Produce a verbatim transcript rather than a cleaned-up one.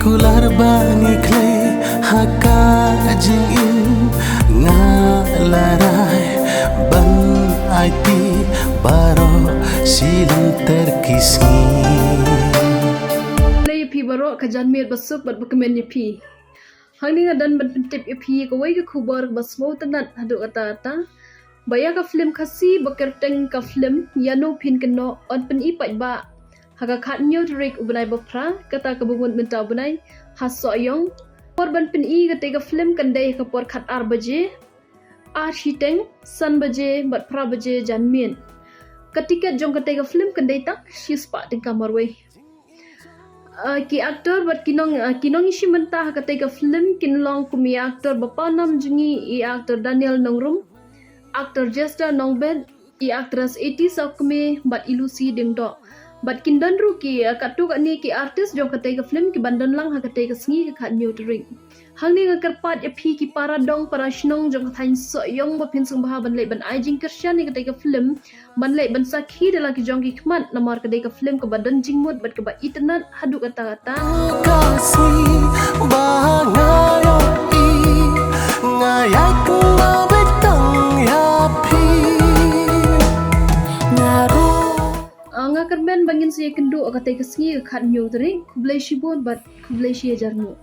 Kular ba ngi khlei ha ka jingim, nga la rai ban aiti baroh shi lynter ki sngi. Khublei ïa phi baroh, ka janmiet basuk bad bakmen ïa phi. Hangne nga don ban pyntip ïa phi kawei ka khubor ba sngewtynnat haduh katta katta. Ba ïa ka film Khasi ba kyrteng ka film Ïano Phin Kynnoh yn pyni paidbah ha ka khathynñiew tarik u bnai ba phra, kata kaba mut mynta u bnai, ha Sohiong. Por ban pyni katei ka film kan dei ha ka por khatar baje, ar shiteng, san baje bad phra baje janmiet. Ka tiket jong katei ka film kan dei tang shispah tyngka marwei. Ah, ki actor bad ki nong, ah, ki nongïashim bynta ha katei ka film kin long kum i actor ba pawnam jong ngi, i actor Daniel Nongrum, actor Jester Nongbet, i actress Eti Sawkmie bad i Lucy Diengdoh. Bad kin don ruh ki, ah, katto katne ki artist jong katei ka film ki ban don lang ha katei ka sngi ka khathynñiew tarik. Hangne nga kyrpad ïa phi ki para dong para shnong jong ka thaiñ Sohiong ba phin sngewbha ban leit ban ai jingkyrshan ïa katei ka film, ban leit ban sakhi da la ki jong ki khmat, namar ka dei ka film kaba don jingmut bad kaba itynnat haduh katta katta. Ka sngi ba nga ïohi, nga ïa kynmaw beit tang ïa phi. Nga ruh. Ah, nga kyrmen ba ngin sa ïakynduh ha katei ka sngi ka khathynñiew tarik. Khublei shibun bad khublei shi hajar nguh.